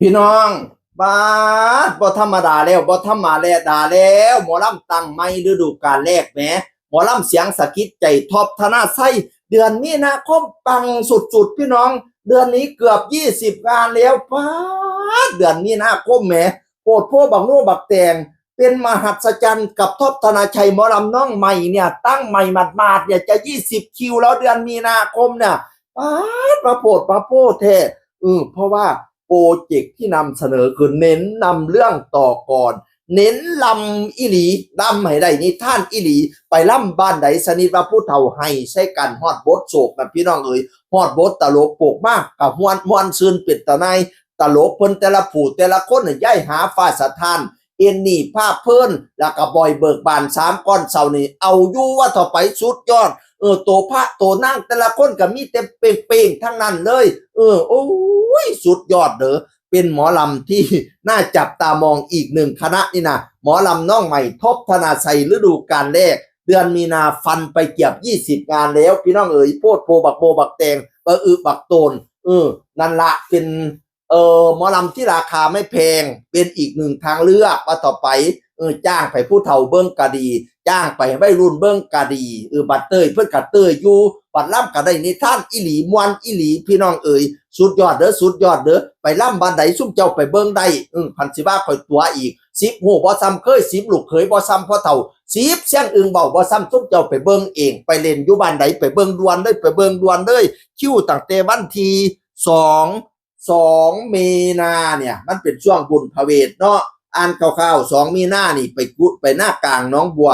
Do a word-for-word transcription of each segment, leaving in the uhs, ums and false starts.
พี่น้อง บาดบ่ธรรมดาแล้ว บ่ธรรมดาแล้ว หมอลำตั้งใหม่ฤดูกาลแรกแหม หมอลำเสียงสะกิดใจ ท็อป ธนชัย เดือนมีนาคมปังสุดๆ พี่น้อง เดือนนี้เกือบยี่สิบงานแล้ว ป๊าด เดือนมีนาคมแหม โพดโพบักโนบักแตง เป็นมหัศจรรย์กับ ท็อป ธนชัย หมอลำน้องใหม่เนี่ย ตั้งใหม่หมาดๆเนี่ย จะยี่สิบคิวแล้ว เดือนมีนาคมเนี่ย ป๊าด มาโพดมาโพดแท้ เออ เพราะว่าโปรเจกต์ที่นำเสนอคือเน้นนำเรื่องต่อก่อน เน้นลำอีหลี ลำให้ได้นิทานอีหลี ไปลำบ้านใดสนิทว่าผู้เฒ่าให้ใช้กัน ฮอดบทโศกนะพี่น้องเอ๋ย ฮอดบทตลกโปกมากกับม่วนม่วนซื่นเป็นตาใน ตลกเพิ่นแต่ละผู้แต่ละคนน่ะ ย้ายหาฟ้าสถาน เอนนี่ภาพเพิ่น แล้วก็บอยเบิกบาน สามก้อนเสานี่ เอาอยู่ว่าเถาะไป สุดยอด เออ โตพระโตนางแต่ละคนก็มีแต่เป่งๆทั้งนั้นเลย เออ โอ้ย สุดยอดเด้อ เป็นหมอลำที่น่าจับตามองอีกหนึ่งคณะนี่นะ หมอลำน้องใหม่ ท็อป ธนชัย ฤดูกาลแรก เดือนมีนาฟันไปเกือบยี่สิบงานแล้ว พี่น้องเอ๋ย โพดโพบักโบบักแตง บักอึบักโตน เออ นั่นละเป็น เออ หมอลำที่ราคาไม่แพง เป็นอีกหนึ่งทางเลือกว่าเถาะไป เออ จ้างไปผู้เฒ่าเบิ่งก็ดี จ้างไปวัยรุ่นเบิ่งก็ดี เออ บัดเตยเพิ่นก็เตยอยู่ บัดลำก็ได้นิทานอีหลี ม่วนอีหลี พี่น้องเอ๋ย สุดยอดเด้อ สุดยอดเด้อ ไปลำบ้านใดซุมเจ้าไปเบิ่งได้ เออ พันสิว่าข่อยตั๋วอีก สิบฮู้บ่ซ้ำเคย สิบลูกเขยบ่ซ้ำพ่อเฒ่า สิบเสียงอึ่งเบาบ่ซ้ำ ซุมเจ้าไปเบิ่งเอง ไปเล่นอยู่บ้านใดไปเบิ่งด่วนเลย ไปเบิ่งด่วนเลย คิวตั้งแต่วันที่สอง สองมีนาเนี่ย มันเป็นช่วงบุญพระเวทเนาะ อ่านคร่าวๆ สองมีนานี่ไปกุไปหน้ากลางหนองบัว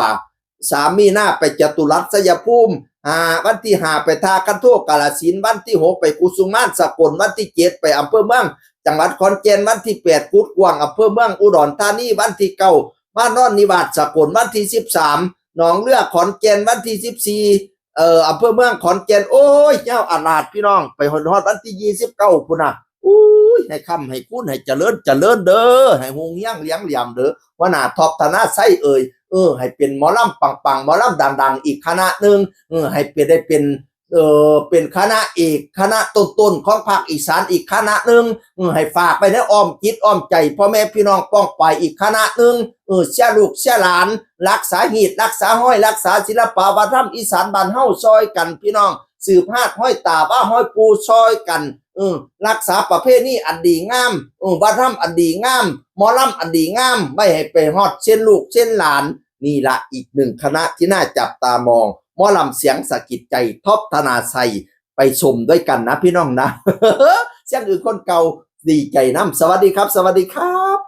สามมีนาไปจตุรัสชัยภูมิ ห้า วันที่ห้าไปท่าคันโทกาฬสินธุ์ วันที่หกไปกุสุมานสกล วันที่เจ็ดไปอำเภอเมือง จังหวัดขอนแก่น วันที่แปดกุดกวาง อำเภอเมืองอุดรธานี วันที่เก้าบ้านโนนนิวาสสกล วันที่สิบสามหนองเรือขอนแก่น วันที่สิบสี่ เอ่อ อำเภอเมืองขอนแก่น โอ้ย ยาวอาลาดพี่น้อง ไปฮอดวันที่ยี่สิบเก้าพุ้นน่ะ อุ้ย ให้ค้ำให้คูณ ให้เจริญเจริญเด้อ ให้ฮุงเฮียงเหลียงเหลี่ยมเด้อ หัวหน้าท็อป ธนชัยเอ๋ย เออ ให้เป็นหมอลำปังๆ หมอลำดังๆ อีกคณะหนึ่ง เออ ให้เป็นได้เป็น เออ เป็นคณะเอก คณะต้นๆ ของภาคอีสานอีกคณะหนึ่ง เออ ให้ฝากไปในอ้อมจิตอ้อมใจพ่อแม่พี่น้องป้องปายอีกคณะหนึ่ง เออ เสียลูกเสียหลาน รักษาฮีต รักษาฮอย รักษาศิลปะวัฒนธรรมอีสานบ้านเฮาซอยกันพี่น้อง สืบฮาดฮอยตาว่าฮอยปู่ซอยกัน เออ รักษาประเพณีอันดีงาม เออ วัฒนธรรมอันดีงาม หมอลำอันดีงาม ไว้ให้ไปฮอดเส้นลูกเส้นหลาน นี่ละอีกหนึ่งคณะที่น่าจับตามอง หมอลำเสียงสะกิดใจ ท็อป ธนชัย ไปชมด้วยกันนะพี่น้องนะ เสียงอื่นคนเก่า ดีใจนำ สวัสดีครับ สวัสดีครับ